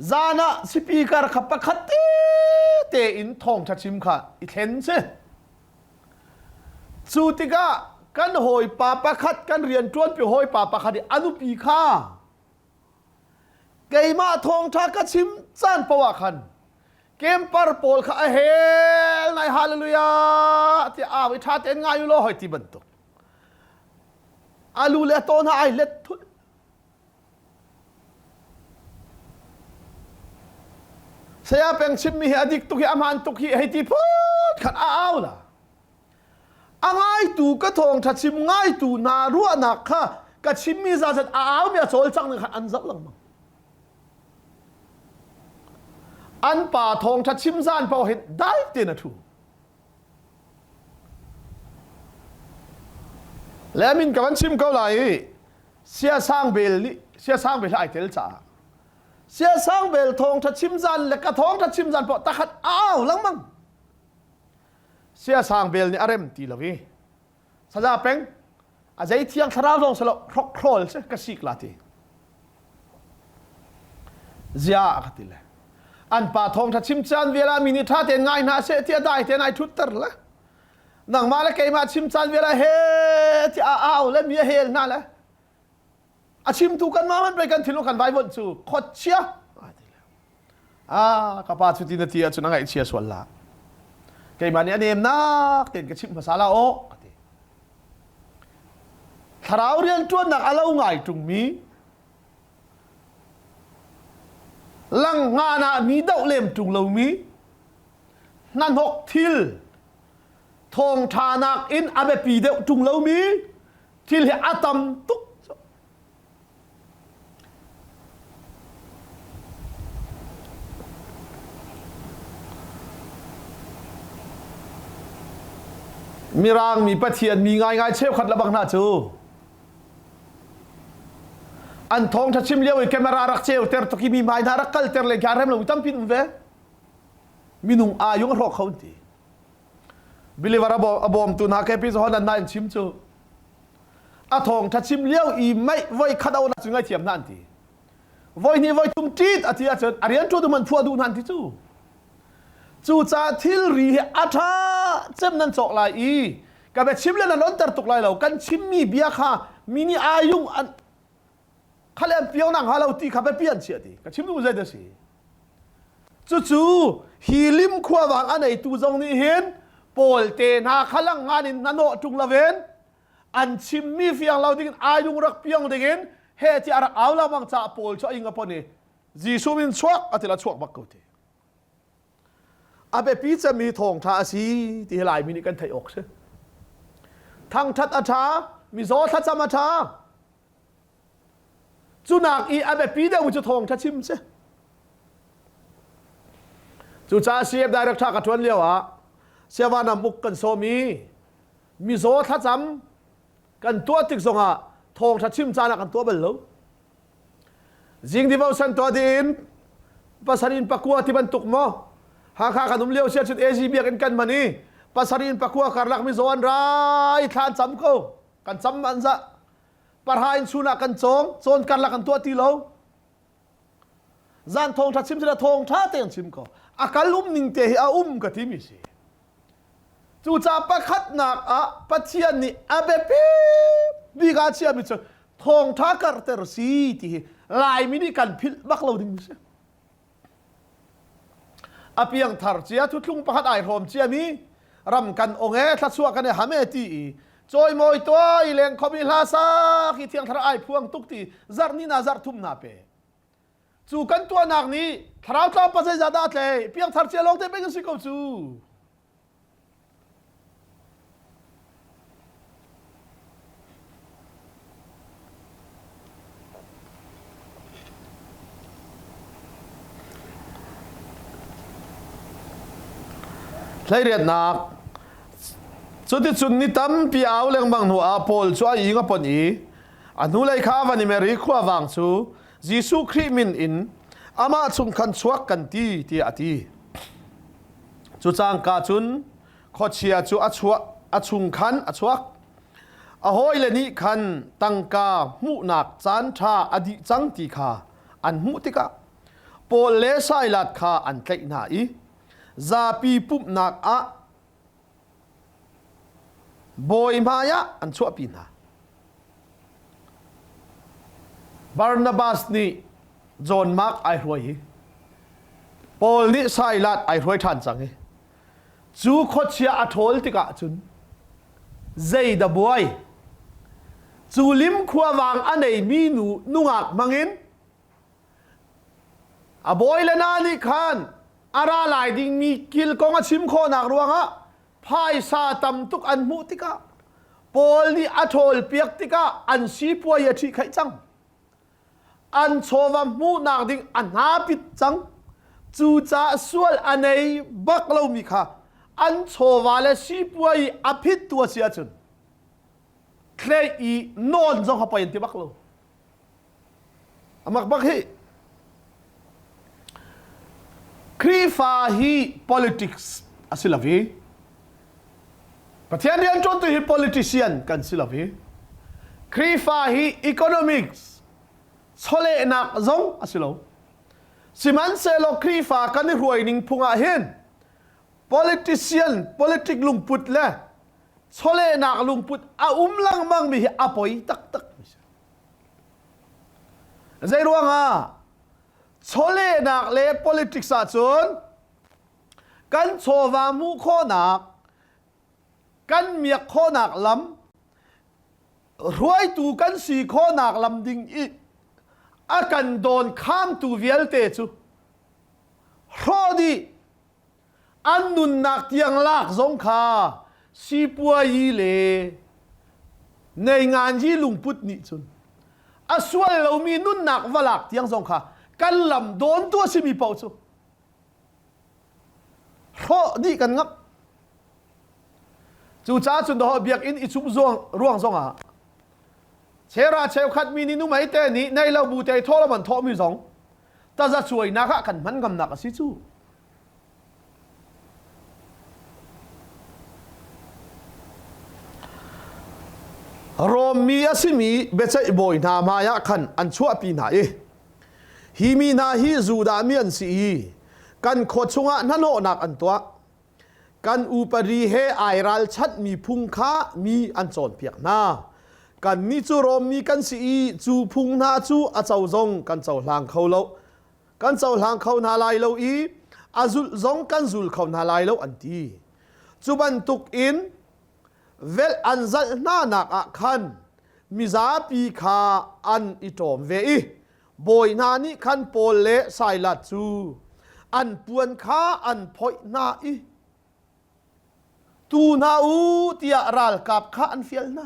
Speaker 1: zan ah speaker kha pakhat tete in thawngṭha chim kha i thlen si. Cu tikah kan hawipa pakhat kan rianṭuanpi hawipa pakhat i a nupi kha keimah thawngṭha ka chim caan paoh ah khan kempar pawl kha a hel nai hallelujah ti au i ṭha tein ngai u law hoi ti bantuk alu le tawn ha ai let thul saya peng chimmi hi a dik tuk hi a hmaan tuk hi hei ti phut khan a au la A ngaitu ka thawngṭha chim ngaitu hna ruahnak kha ka chimmi zazat a aumi a cawlcang ning kha an zoh lengmang. An pa thawngṭha chim zan paoh hin dai tein a ṭhu. Le min ka van chim ko lai i siasang bel nih siasang bel ai tel caah siasang bel thawngṭha chim zan le ka thawngṭha chim zan paoh takhat a au lengmang. Siasang bel nih a rem ti lo i saza peng a zei thiang thlarau zong selo hrokhrawl si ka sik la ti zia ka ti le an pa thawng tha chim caan vial ah mi nih tha tein ngai hna seh ti a dai tein ai thut ter le nangmah le keimah chim caan vial ah he ti a au le mi a hel hna le a chimtu kan mah man pei kan thinlung kan vaivuanh cu khuachia ah ka pa cu ti na ti ahcun a ngaihchia sual la keimah nih a nemnak tein ka chimh hmasa la aw ka ti thlarau rianṭuannak a lo ngai ṭungmi langhngan ah mi doh lem ṭung lomi hnahnok thil thawngṭhanak in a biapi deuh ṭung lomi thil hi a tam tuk Mirang mi Pathian mi ngaingai cheukhat le bang hna cu an thawngṭha chim lio i camera rak ceuter tuk i mi hmai hna rak kalter le kha rem lo tampi um ve minung ayung a hrawk kho an ti believer a bawmtu hna kepi zawn an in chim cu a thawngṭha chim lio i mei voi khat a on ahcun ngaithiam hna an ti voi hnih voi thum ṭit a ti ahcun a rian ṭuan man phuah duh hna an ti cu cucaah thilri hi a ṭha cem nan cawk lai i ka bia chim le nan onter tuk lai lo kan chimmi bia kha mi nih ayung an khale an piang nang ha lo ti kha biapi an chiah ti ka chim duh zei da si cucu hi lim khuavang a neitu zong nih hin pawl te hna kha lang ngan in hnahnawh ṭung loin an chimmi fiang lo dingin aidung rak piang dingin he ti a rak au lengmang caah Paul cu a ing a pon i Jesuh min chuak a ti la chuak bak ko ti a biapi cemmi thawngṭha a si ti hi Laimi nih kan theih awk si thangṭhat a ṭha mizaw thlacam a ṭha Cunak i a biapi deuh cu thawngṭha chim si. Cucaah CF director ka ṭuan lio ah Siavanam uk kan sawm i mizaw thlacam kan tuah tik zongah thawngṭha chim caan ah kan tuah bal lo. Zing devotion tuah ding pasal in pakua ti bantuk maw? Hakha kan um lio sia cun AZ biakinn kan man i pasarih in pakua karlak mizaw an ra i thla an cam ko. Kan cam an za. Parha in chun ah kan cawng, cawn karlak kan tuah ti lo. Zan thawngṭha chim sila thawngṭha te an chim ko. A kal um ning te hi a um ka ti mi si. Cucaah pakhatnak ah Pathian nih a biapi bik ah chiami cu thawngṭha karhter si ti hi Laimi nih kan philh bak lo ding si. A piangthar cia thuthlung pakhat ai hrawm ciami ram kan ong e thlachuah kan i ham e ti i cawimawi tuah i leng khomi hla sa khi thiang thlarau ai phuang tuk ti zarh ni na zarh thum na pe cu kan tuahnak nih thlarau tlau pa zeizah dah tlei piangthar cia lawng te pei kan si ko cu Hleiriatnak Cuticun ni tampi au lengmang hnu ah Paul cu a ing a pon i a hnulei kha van i mer i khuavang cu Jesuh Khrih min in amah chung khan chuak kan ti tiah a ti. Cu cangka cun khuachia cu a chuah a chung khan a chuak. A hawile nih khan tangka hmuhnak caan ṭha a dih cang ti kha an hmuh tikah Paul le Silas kha an tlaih hna i zapi pumhnak ah bawi hmaiah an chuahpi hna. Barnabas nih John Mark ai hruai hi Paul nih Silas ai hruai ṭhan cang i cu khuachia a ṭhawl tikah cun zei dah buai cu lim khuavang a neimi nu nungak hmangin a bawi le na nih khan a ra lai dingmi kil kong a chim khawhnak ruangah phaisa tam tuk an hmuh tikah Paul nih a ṭhawlpiak tikah an sipuai a ṭhihkhaih cang. An chawva hmuhnak ding a hna pit cang. Cucaah sual a nei bak lomi kha an chawva le sipuai a phittu a si ahcun thlei i nawn zong kha poi an ti bak lo. Amak bak hi. Khrihfa hi politics a si lo i Pathian rian ṭuantu hi politician kan si lo i Khrihfa hi economics chawlehnak zong a si lo. Sihmanhsehlaw Khrihfa kan i hruai ning phung ah hin politician politic lungput le chawlehnak lungput a um lengmang mi hi a poi taktak mi si. Zei ruangah chawlehnak le politics ahcun kan chawva hmuh khawhnak, kan miak khawhnak lam, hruaitu kan si khawhnak lam ding i a kan dawn khamtu vialte cu hrawh dih an nunnak tiang lak zong kha sipuayi le neinganyi lungput nih cun a sual lomi nunnak va lak tiang zong kha kan lam dawntu a simi paoh cu hrawh dih kan ngamh. Cucaah cun dawh biakinn i chum ruang zong ah chera cheukhat mi nih numei te nih nei lo bu te thawh lo an thawhmi zong taza cuainak ah kan hman ngamnak a si cu. Rom mi a simi biaceih bawi hna hmaiah khan an chuahpi hna i hi mi hna hi Judah mi an si i kan khua chungah hnahnawhnak an tuah. Kan upadi he ai ralchanhmi phung kha mi an cawnpiak hna. Kannih cu Rom mi kan si i cu phung hna cu a co zong kan cohlang kho lo. Kan cohlang kho hna lai lo i a zulh zong kan zul kho hna lai lo an ti. Cu bantuk in velh an zalh hnanak ah khan mizapi kha an i ṭawm ve i bawi hna nih khan Paul le Silas cu an puan kha an phoih hna i tu hna u tiah ralkap kha an fial hna.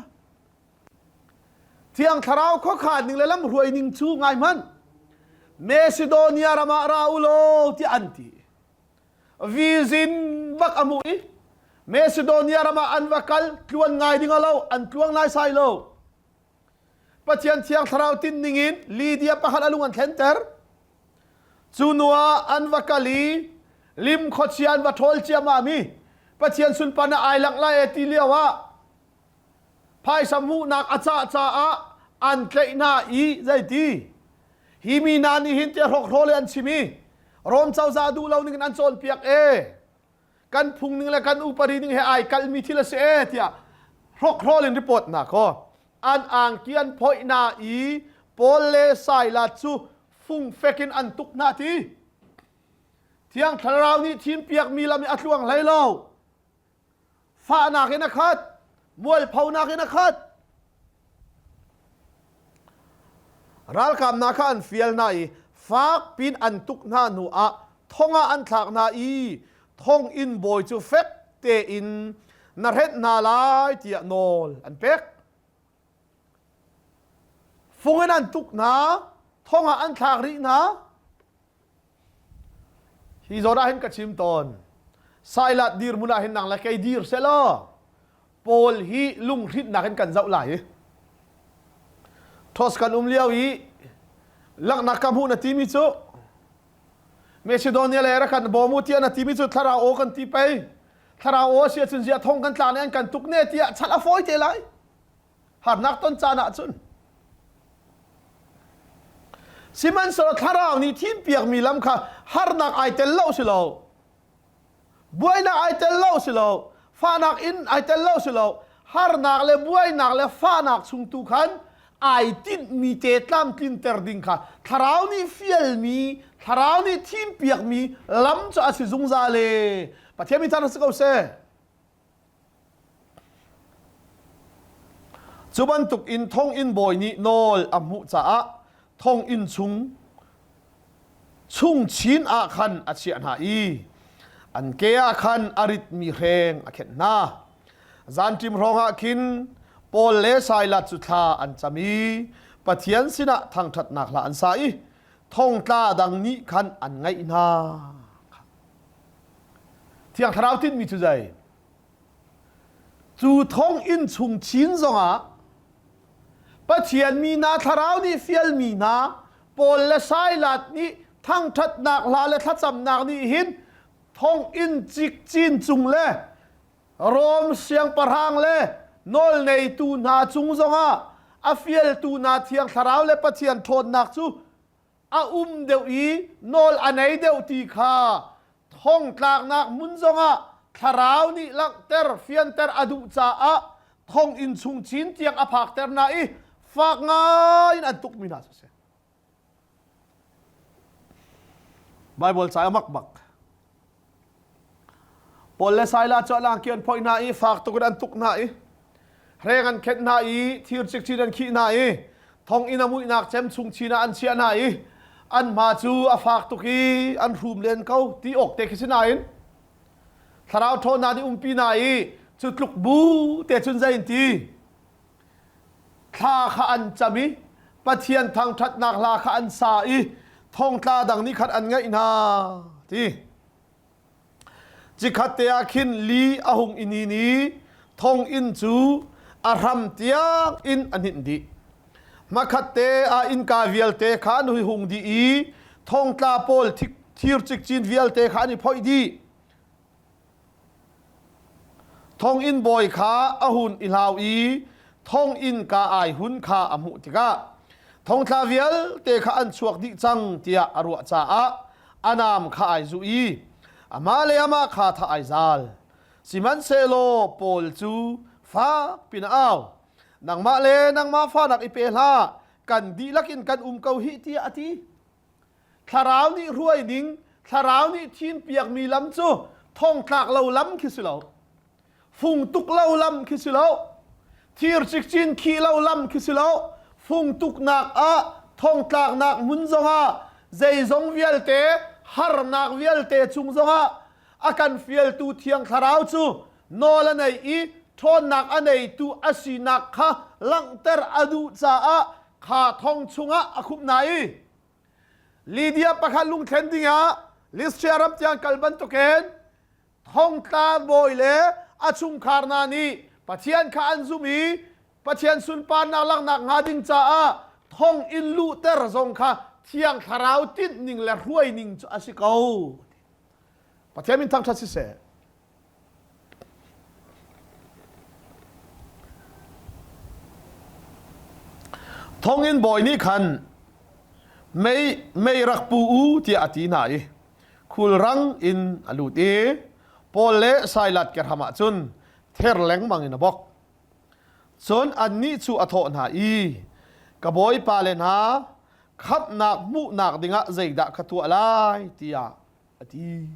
Speaker 1: Thiang Thlarau khuakhan ning le lamhruai ning cu ngai hmanh. Macedonia ram ah ra u law tiah an ti. Vizin bak a hmuh i Macedonia ram ah an va kal tluan ngai ding a lo an tluang lai sai lo. Pathian Thiang Thlarau tin ning in Lydia pakhat a lung an thlenter. Cu hnu ah an va kal i. Lim khuachia an va ṭhawl ciammam i Pathian sunparnak ai langh lai e ti lio ah phaisa hmuhnak a cah caah an tlaih hna i zeiti hi mi hna nih hin tiah hrokhrawl an chim i Rom cozah duh lo ning in an cawnpiak e kan phung ning le kan upadi ning he ai kalhmi thil a si e tiah hrokhrawl in report na ko an angki an phoih hna i Paul le Silas cu fungfek in an tuk hna ti Thiang Thlarau nih thimpiakmi lam i a tluang hlei lo. Fahnak in a khat, mualphonak in a khat. Ralkap hna kha an fial hna i fak pin an tuk hna hnu ah thong ah an thlak hna i thonginn bawi cu fek tein na hrenh hna lai tiah nawl an pek. Fung in an tuk hna, thong ah an thlak rih hna. Hi zawn ah hin ka chim tawn. Sailat dirhmun ah hin nang le kei dir selaw Paul hi lunghrinhnak in kan zoh lai i Thos kan um lio i langhnak ka hmuh na timi cu Macedonia le rak kan bawm u tiah na timi cu thlarau aw kan ti pei thlarau aw si ahcun ziah thong kan tla ne an kan tuk ne tiah chalh a fawi te lai harnak ton caan ahcun sihmanhsehlaw thlarau nih thimpiakmi lam kha harnak ai tel lo si lo buainak ai tel lo si lo fahnak in ai tel lo si lo harnak le buainak le fahnak chung tu khan ai tinhmi te tlamtlinter ding kha thlarau nih fialmi thlarau nih thimpiakmi lam cu a si zungzal e Pathian mi caan si ko seh Cu bantuk in thonginn bawi nih nawl a hmuh caah thonginn chung chungchin ah khan a chiah hna i an ke ah khan a ritmi hreng a khenh hna. Zanṭim hrawngah khin Paul le Silas cu thla an cam i Pathian sinah thangṭhatnak hla an sa i thongtla dang nih khan an ngaih hna. Thiang Thlarau tinhmi cu zei? Cu thonginn chung chin zongah Pathian mi hna thlarau nih fialmi hna Paul le Silas nih thangṭhatnak hla le thlacamnak nih hin thonginn cikcin cung le Rom siangpahrang le nawlneitu hna cung zongah a fialtu hna Thiang Thlarau le Pathian ṭhawnnak cu a um deuh i nawl a nei deuh ti kha thongtlaknak hmun zongah thlarau nih langhter fianter a duh caah thonginn chung chin tiang a phakter hna i fak ngai in an tukmi hna cu a si. Bible ca a mak bak. Paul le Silas cu an angki an phoih hna i fak tuk in an tuk hna i hreng an khenh hna i thir cikcin an khih hna i thonginn a muihnak cem chung chin ah an chiah hna i an hma cu a fak tuk i an hrum len ko ti awk te khi si nain thlarau ṭhawnnak nih umpi hna i cu tluk bu te cun zei in ti thla kha an cam i Pathian thangṭhatnak hla kha an sa i thongtla dang nih khan an ngaih hna ti Cikhat te ah khin li a hung i nin i thonginn cu a hram tiang in a hninh dih. Hmakhat te ah innka vialte kha an hui hung dih i thongtla pawl thir cikcin vialte kha an i phoih dih. Thonginn bawi kha a hun i hlau i thonginn ka ai hun kha a hmuh tikah thongtla vialte kha an chuak dih cang tiah a ruah caah a naam kha ai zuh i amah le amah kha thah ai zal. Sihmanhsehlaw Paul cu fak pin a au. Nangmah le nangmah fahnak i pe hlah, kan dihlak in kan um ko hih tiah a ti. Thlarau nih hruai ning, thlarau nih thimpiakmi lam cu thongtlak lo lam khi si lo. Fung tuk lo lam khi si lo. Thir cikcin khih lo lam khi si lo. Fung tuknak ah thongtlaknak hmun zongah zeizong vialte harnak vialte chung zongah a kan fialtu thiang thlarau cu nawl a nei i ṭhawnnak a neitu a sinak kha langhter a duh caah kha thong chungah a khumh hna i Lydia pakhat lungthlen dingah Lystra ram tiang kal bantukin thongtla bawi le a chungkhar hna nih Pathian kha an zumh i Pathian sunparnak langhnak hnga ding caah thong in luhter zong kha Thiang Thlarau tinh ning le hruai ning cu a si ko. Pathian min thangṭhat siseh. Thonginn bawi nih khan mei mei rak pu u tiah a ti hna i khulrang in a lut i Paul le Silas kehram ah cun ther lengmang in a bok. Cun annih cu a thawh hna i, Ka bawipa le hna, khamhnak hmuhnak dingah zeidah ka tuah lai tiah a ti.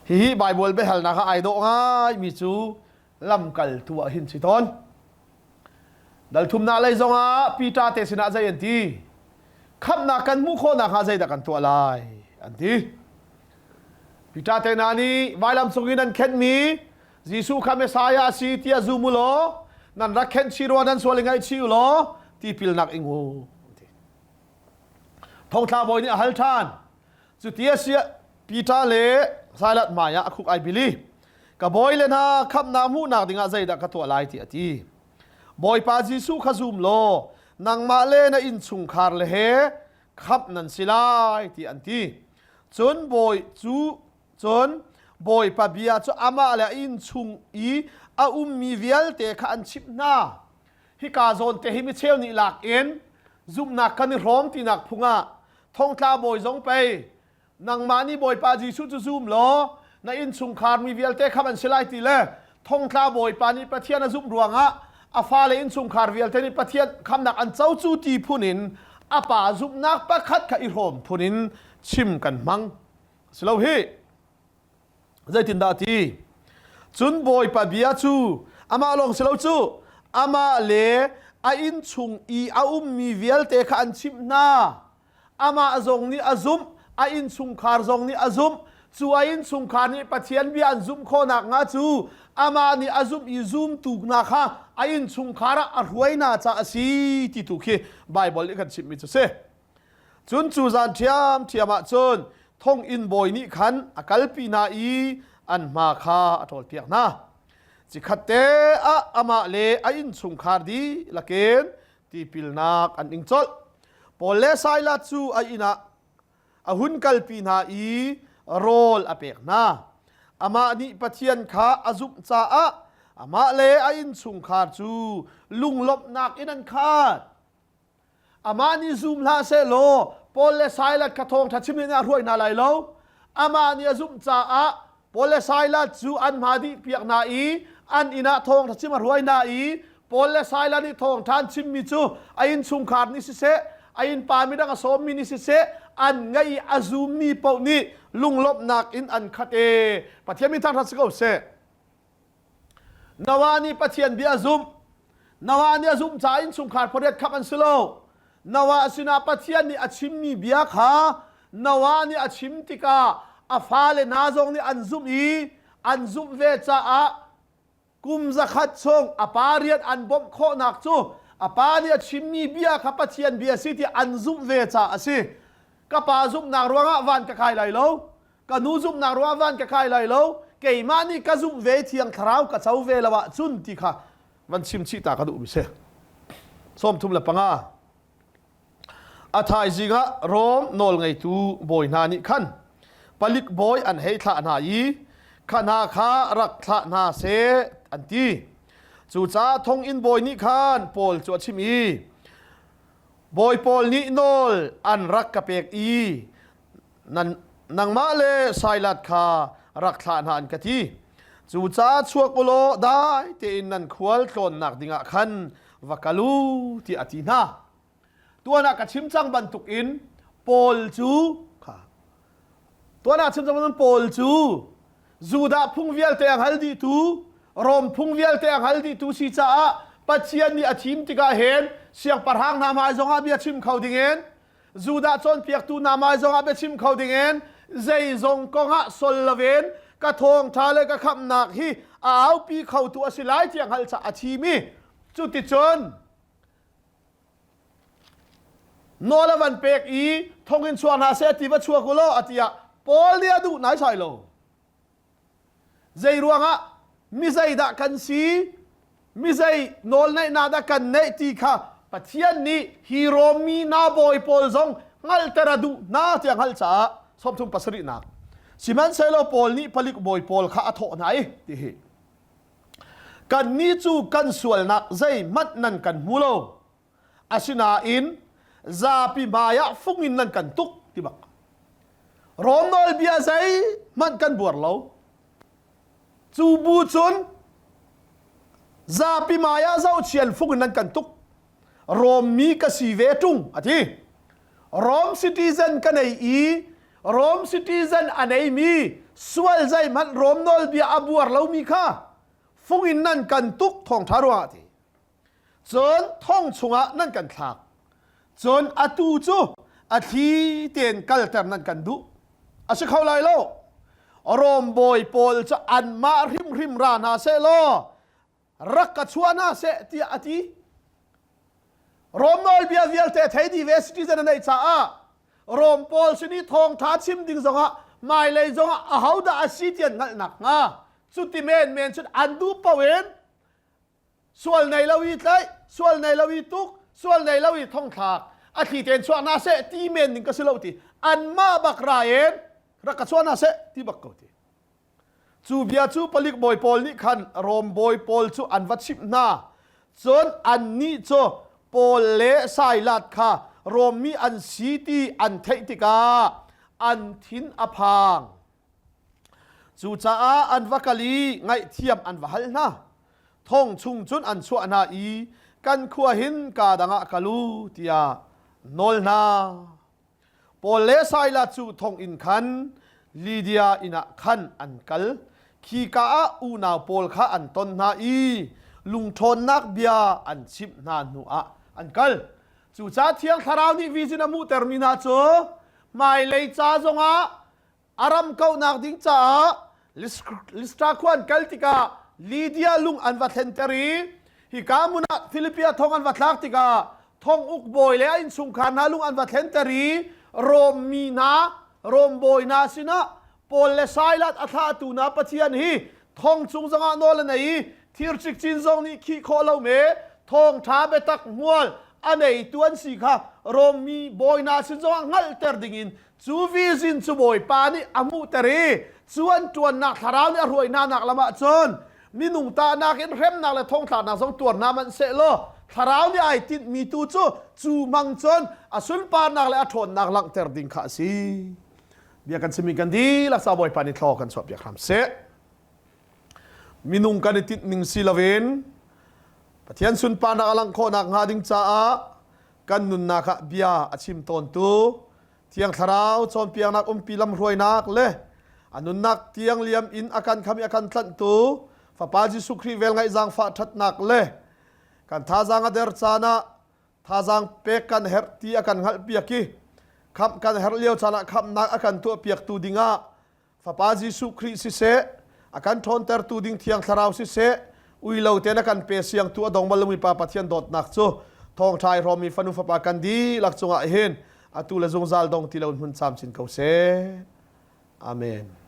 Speaker 1: Hihi Baibal biahalnak ah ai dawh ngaimi cu lamkaltu ah hin si tawn. Dal thumnak lei zongah Peter te sinah zei an ti? Khamhnak kan hmuh khawh nakhnga zeidah kan tuah lai? an ti. Peter te hna nih vailam cung in an khenhmi Jesuh kha Messiah a si tiah zum u law nan rak khenh chih rua nan sual i ngaihchih u law tipilnak ing u. Thongthla bawi nih a hal ṭhan. Cuti a si Peter le Silas hmaiah a khuk ai bil i ka bawi le hna khamhnak hmuhnak dingah zeidah ka tuah lai tiah a ti. Bawipa Jesuh kha zum law nangmah le na innchungkhar le he khamh nan si lai tiah an ti. Cun bawi cu cun Bawipa bia cu amah le a innchung i a ummi vialte kha an chimh hna. Hika zawn te hi micheu nih lak in zumhnak kan i hrawm tinak phungah thongtla bawi zong pei nangmah nih Bawipa Jesuh cu zum law na innchungkhar mi vialte kha an si lai ti le thongtla bawipa nih Pathian a zumh ruangah a fale innchungkhar vialte nih Pathian khamnak an co cu ti phun in a pa zumhnak pakhat kha i hrawm phun in chim kan hmang si lo hi Zeitindah a ti? Cun Bawipa bia cu amah lawng si lo cu amah le a innchung i a ummi vialte kha an chimh hna. Amah zong nih a zumh, a innchungkhar zong nih a zumh. Cu a innchungkhar nih Pathian bia an zumh khawhnak hnga cu amah nih a zumh i zumtu hna kha a innchungkhar ah a hruai hna caah a si ti tu khi Baibal nih kan chimhmi cu a si. Cun cu zan ṭhiamṭhiam ah cun thonginn bawi nih khan a kalpi hna i an hma kha a ṭawlpiak hna. Cikhatte ah amah le a innchungkhar dihlak in tipilnak an ing colh. Paul le Silas cu a inn ah a hun kalpi hna i rawl a pek hna. Amah nih Pathian kha a zumh caah amah le a innchungkhar cu lunglawmhnak in an khat. Amah nih zum hlah sehlaw Paul le Silas kha thawngṭha chim in a hruai hna lai lo. Amah nih a zumh caah Paul le Silas cu an hma dih piak hna i an inn ah thawngṭha chim a hruai hna i Paul le Silas nih thawngṭha an chimmi cu a innchungkhar nih siseh, a innpa midang a sawmmi nih siseh, an ngaih i a zummi paoh nih lunglawmhnak in an khat e. Pathian min thangṭhat si ko seh. Noah nih Pathian bia a zumh. Noah nih a zumh caah innchungkhar pariat khap an si lo. Noah sinah Pathian nih a chimmi bia kha Noah nih a chim tikah a fale hna zong nih an zumh i an zumh ve caah kum zakhat chung a pa rian an bawmh khawhnak cu a pa nih a chimmi bia kha Pathian bia si tiah an zumh ve caah a si. Ka pa zumhnak ruangah van ka kai lai lo. Ka nu zumhnak ruangah van ka kai lai lo. Keimah nih ka zumh ve thiang thlarau ka co ve lo ahcun ti kha van chim chih ta ka duhmi si. 35. A thaizing ah Rom nawlngeitu bawi hna nih khan palik bawi an hei thlah hna i kha hna kha rak thlah hna seh an ti. Cucaah thonginn bawi nih khan Paul cu a chim i bawi pawl nih nawl an rak ka pek i nan nangmah le Silas kha rak thlah hna an ka ti. Cucaah chuak u law dai tein nan khual tlawnnak dingah khan va kal u tiah a ti hna. Tuan ah ka chim cang bantukin Paul cu kha tuan ah chim cang bantukin Paul cu Judah phung vialte a hngal dihtu Rom phung vialte a hngal dihtu si caah Pathian nih a thim tikah hin siangpahrang hna hmai zongah bia chim kho dingin Judah cawnpiaktu hna hmai zongah biachim kho dingin zeizong kongah sol loin ka thawngṭha le ka khamhnak hi a aupi khotu a si lai tiah hngalh caah a thim i cuticun nawl a van pek i thonginn chuak hna seh ti va chuak u law a ti ah Paul nih a duh naisai lo. Zei ruangah mi zeidah kan si, mi zei nawlneihnak dah kan neih ti kha Pathian nih hi Rom mi hna bawi pawl zong hngalhter a duh hna tiah hngalh caah. 37 nak. Sihmanhsehlaw Paul nih palik bawi pawl kha a thawh hna i ti hi. Kannih cu kan sualnak zeihmanh nan kan hmu lo. Asinain zapi hmaiah fung in nan kan tuk ti bak. Rom nawlbia zeihmanh kan buar lo. Cu bu cun zapi hmaiah zohchian fung in nan kan tuk. Rom mi ka si ve ṭung a ti. Rom citizen ka nei i Rom citizen a neimi sual zeihmanh Rom nawlbia a buar lomi kha fung in nan kan tuk thawngṭha ruangah ti. Cun thong chungah nan kan thlak. Cun atu cu a thli tein kalter nan kan duh. A si kho lai lo. Rom bawi pawl cu anmah hrimhrim ra hna seh law rak ka chuah hna seh tiah a ti. Rom nawlbia vialte thei dih ve citizen a neih caah Rom pawl sin i thawngṭha chim ding zongah hmailei zongah ahodah a si ti an hngalh nakhnga cuti menmen cun an duh paoh in sual nei lo i tlaih, sual nei lo i tuk, sual nei lo i thongthlak, a thli tein chuah hna seh ti men ding ka si lo ti anmah bak ra in rak ka chuah hna seh ti bak ko ti. Cu bia cu palik bawi pawl nih khan Rom bawi pawl cu an va chimh hna. Cun annih cu Paul le Silas kha Rom mi an si ti an theih tikah an thin a phang. Cucaah an va kal i ngaihthiam an va hal hna. Thong chung cun an chuah hna i kan khua hin kaa dang ah kal u tiah nawl hna. Paul le Silas cu thonginn khan Lydia inn ah khan an kal. Khika ah unau pawl kha an ton hna i lungṭhawnnak bia an chimh hna hnuah an kal. Cucaah Thiang Thlarau nih vision a hmuhtermi hna cu hmailei ca zongah a ram kauhnak ding caah Lystra khua an kal tikah Lydia lung an va thlenter i hika hmun ah Philippia thong an va thlak tikah thong uk bawi le a innchungkhar hna lung an va thlenter i Rom mi hna Rom bawi hna sinah Paul le Silas a thlahtu hna Pathian hi thong chung zongah nawl a nei i thir cikcin zong nih khih khawh lo me thawngṭha biatak hmual a neitu an si kha Rom mi bawi hna sin zongah hngalhter dingin Cu vision cu Bawipa nih a hmuhter i cu an ṭuannak thlarau nih a hruai hna nak lam ah cun minung tahnak in hremnak le thongthlaknak zong tuar hna hmanh seh law thlarau nih ai tinhmi tu cu cu hmang cun a sunparnak le a ṭhawnnak langhter ding kha a si. Bia kan chimmi kan dihlak sa Bawipa nih thlaw kan chuahpiak hram seh. Minung kan i tinh ning si loin Pathian sunparnak a langh khawhnak hnga ding caah kan nunnak ah bia a chim tawntu Thiang Thlarau cawnpiaknak umpi lamhruainak le a nunnak tiang liam in a kan kham i a kan tlanhtu Fapa Jesuh Khrih velngeih zaangfah ṭhatnak le kan thazaang a der caan ah thazaang pek kan herh ti a kan hngalhpiak i khamh kan herh lio caan ah khamhnak a kan tuahpiaktu dingah Fapa Jesuh Khrih siseh, a kan ṭhawntertu ding Thiang Thlarau siseh, ui lo tein a kan pe siangtu a dong bal lomi Pa Pathian dawtnak cu thawngṭha ai hrawmmi fanu fapa kan dihlak cungah hin atu le zungzal dong ti lo in hmun camcin ko seh. Amen.